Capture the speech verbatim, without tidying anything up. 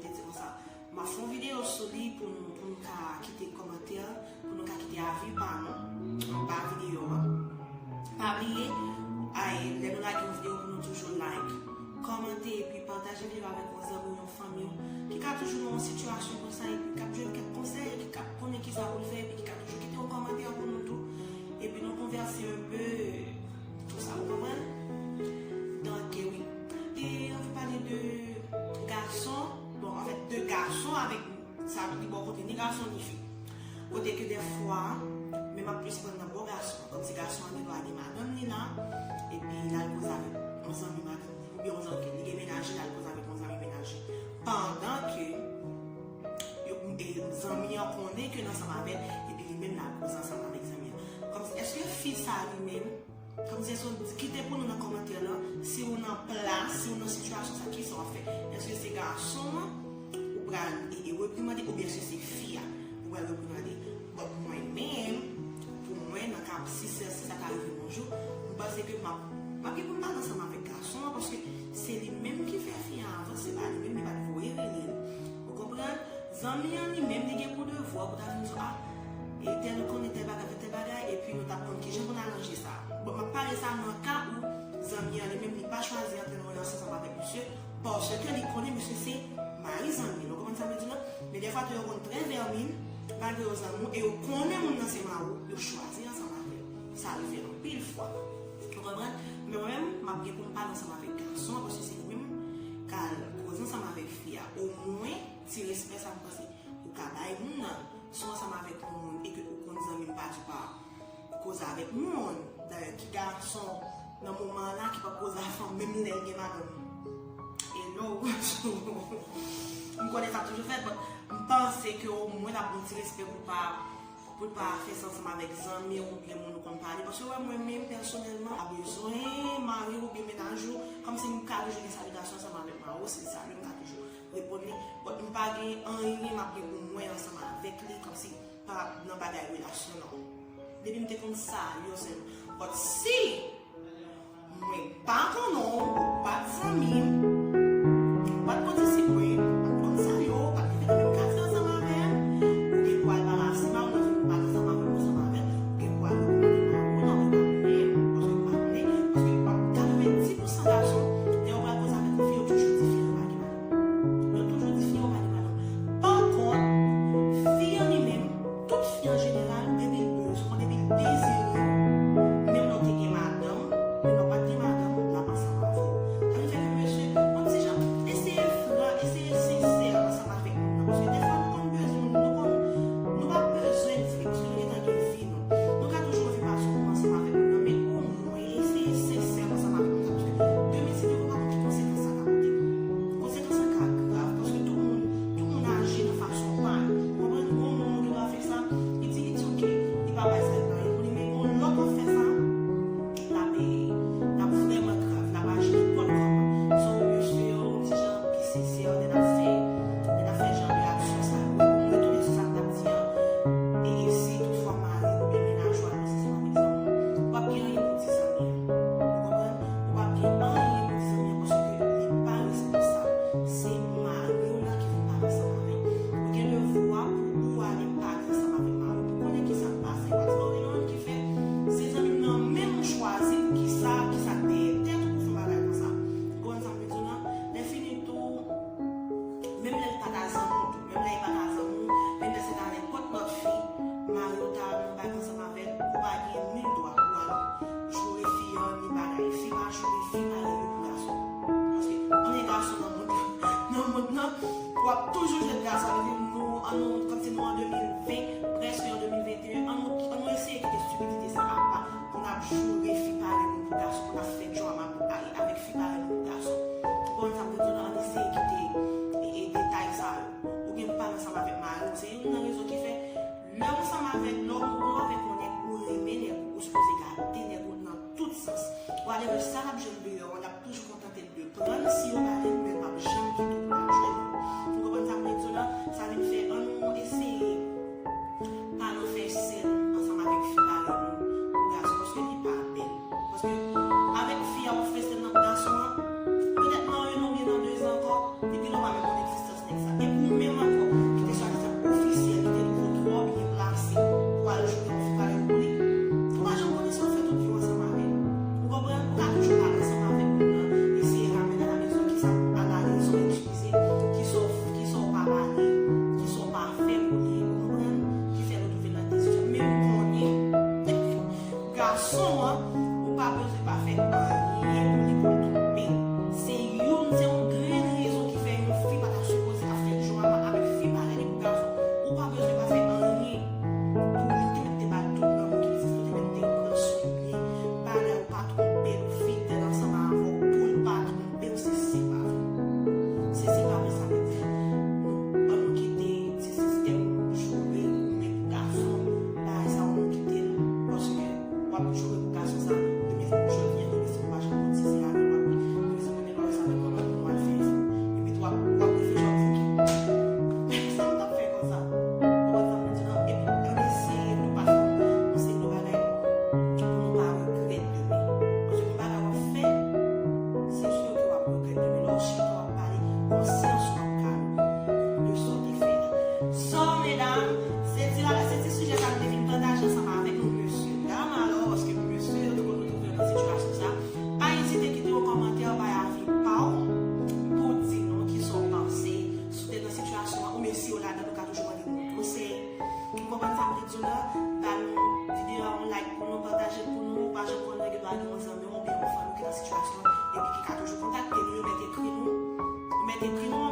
Te di konsa, m ap fè yon videyo sou li pou nou, pou nou ka kite kòmantè, pou nou ka kite avi pa nou anba videyo a. Pa bliye, ay, lè nou lage yon videyo pou nou toujou like, kòmante epi pataje videyo avèk yon zanmi w, yon fanmi w ki ka toujou nan yon sitiyasyon konsa epi k ap jwenn kèk konsèy, epi k ap konnen kisa pou l fè, epi ki ka toujou kite yon kòmantè pou nou tou. Epi nou konvèse enpe, tou sa, ou konprann? Donk, wi. E anvi pale de gason, bon, anfèt, de gason avèk sa ki bò kote ni gason ni fi. Kote ke dèfwa, men m ap plis pran nan bò gason an. Kòmsi gason an gen dwa gen madanm li la, epi l al koze avèk yon zanmi madanm li, oubyen yon zanmi li gen mennaj li, l al koze avèk yon zanmi mennaj li. Pandan ke yo, e, zanmi an konnen ke l ansanm avè l, epi li menm l al koze ansanm avèk zanmi an. Kòmsi, èske fi sa li menm, kòmsi èske w kite pou nou nan kòmantè lan, si w nan plas, si w nan sitiyasyon sa, kisa w ap fè? Èske se gason an ou pral e, e reprimande, oubyen èske se fi a ou pral reprimande? Bon, mwen menm, pou mwen, nan ka, si se, si sa ta rive yon jou, m panse ke m ap, m ap gen pou m pale ansanm avèk gason an, paske se li menm ki fè fi a avanse, pa li menm, li pa t voye rele l. Ou konprann? Zanmi an li menm, li gen pou devwa pou ta vin di, a, e tèl konnen tèl bagay, fè tèl bagay, epi nou t ap konn kijan pou n aranje sa. Bon, m ap pale sa nan ka ou zanmi an li menm, li pa chwazi antre nan relasyon ansanm avèk misye, paske li konnen misye se mari zanmi l. Ou konprann sa m vle di la? Men dèfwa tou yo konn trè vèmin, malgre yo zanmi w, e yo konnen moun nan se mari w, yo chwazi ansanm avè l. Sa rive anpil fwa. Ou konprann? Men mwen menm, m ap gen pou m pale ansanm avèk gason an, paske se li menm k al koze ansanm avèk fi a. Omwen, ti respè sa m panse ou ka bay moun nan. Si w ansanm avèk yon moun e ke ou konn zanmi m pa di w pa koze avèk moun. Dayè, ki gason nan moman an la ki p ap koze avèk fanm menm lè l gen madanm? Hello. M konnen sa ap toujou fèt, but m panse ke omwen l ap gen yon ti respè pou l pa, pou l pa fè sa ansanm avèk zanmi w oubyen moun ou konn pale. Paske w wè mwen menm pèsonèlman, pa bezwen mari w oubyen mennaj ou, kòmsi m ka toujou gen salitasion ansanm avèk mari w, si l salye m, m ka toujou reponn li. But m pa gen anyen m ap gen pou mwen ansanm avèk li, kòmsi pa nan bagay relasyon non. Depi m te konn salye w sèlman. But si mwen pa konnen w, ou pa t zanmi m, ou pa t konn sisi mwen, ou pa t konn salye w, ou pa t rive nan menm katye ansanm avè m, ou gen pou al pale a sima w nan fim pale ansanm avè m, ansanm avè l, ou gen pou al rekomande mari w nan mwen pa konnen, paske m pa konnen, paske katrevendis pousan gason, lè yo pral koze avèk yon fi, yo toujou di fi an pa gen madanm. Yo toujou di fi an pa gen madanm. Pa kont, fi an li menm, tout fi an jeneral, depi l bezwen, depi l dezire w, menm lè w te gen madanm, menm lè w pa t gen madanm, l ap ansanm avè w. Sa vle fè ke mesye, yon ti jan, eseye fran, eseye sensè ansanm avèk moun nan. Paske defwa nou konn bezwen, nou konn, nou pa bezwen di, paske nou gentan gen vi nou. Nou ka toujou anvi pase yon moman ansanm avèk moun nan, men omwen eseye sensè ansanm avèk moun nan, paske de mil dizuit yo pa konn ki konsekans sa ka pote. Konsekans lan ka grav, paske tout moun, tout moun aji nan fason pa yo. Ou konprann? Gon moun ou gen dwa fè sa, li di, li di, ok, li pa bay sa, li pa anyen pou li, men gon lòt w ap fè sa, l ap, l ap vrèman grav, l ap aji nenpòt kòman. So, mesye yo, yon ti jan pi sensè, lè n ap fè, lè n ap fè jan de aksyon sa yo. Pou m retounen sou sa m t ap di an, e, e si toutfwa mari w oubyen mennaj ou al koze ansanm avèk zanmi w, ou p ap gen anyen pou di zanmi an. Ou konprann? Ou p ap gen anyen pou di zanmi an, paske li pa responsab. Se mari w la ki vin pale ansanm avè l. Ou gen devwa pou ou ale pale ansanm avèk mari w, pou konnen kisa k pase. What's going on ki fè se zanmi m nan menm ou chwazi pou kisa, kisa k dèyè tèt ou pou fè yon bagay konsa. Ou konprann sa m vle di w lan? Lè fini tou, menm lè l pa ta zanmi w tou, menm lè l pa ta zanmi w, menm lè se ta nenpòt lòt fi, mari w ta nan bagay ansanm avè l, ou pa gen nil dwa pou al joure fi an, ni bagay. Fi pa joure fi, pa rele pou gason. Paske, anyen gason nan mond lan, nan mond lan, w ap toujou jwenn gason. Sa vle di nou, an nou, kòmsi nou an de mil ven, prèske an de mil venteyen, an nou, an nou eseye kite estipidite sa apa pou n ap joure fi parèy nou pou gason, pou n ap fè drama pou, a, avèk fi parèy nou pou gason. Ou konprann sa m vle di w lan, ann eseye kite, e, e, detay sa yo. Ou gen pou pale ansanm avèk mari w, se youn nan rezon ki fè, lè w ansanm avèk, lè w, lè w avèk yon nèg, ou renmen nèg ou, ou sipoze gade nèg ou nan tout sans. Whatever sa l ap jwenn deyò an, l ap toujou kontante l de pran l si yo ba li l, men l p ap janm kite w pou l al jwenn ou. Ou konprann sa m vle di w lan? Sa vin fè, ann nou eseye pa nan fè sèn ansanm avèk fi parèy nou pou gason, paske li pa bèl. Paske avèk fi a w ap fè sèn nan pou gason an, petèt nan en an oubyen nan de zan ankò, li pi nòmal menm konn egzistans nèg sa. Se ti la, se ti sijè sa m te vin pataje ansanm avèk nou, mesye dam. Alò, paske mesye yo tou konn retwouve yo nan sitiyasyon sa, pa ezite kite yon kòmantè bay avi pa w pou w di nou kisa w panse. Si w te nan sitiyasyon an, oubyen si w ladan, nou ka toujou mande nou konsèy. Ou konprann sa m vle di w la? Ba nou videyo a yon like pou nou, pataje l pou nou, ou pa janm konnen, gen dwa gen yon zanmi w oubyen yon fanmi w ki nan sitiyasyon an, epi ki ka toujou kontakte nou, yo mèt ekri nou, yo mèt ekri nou,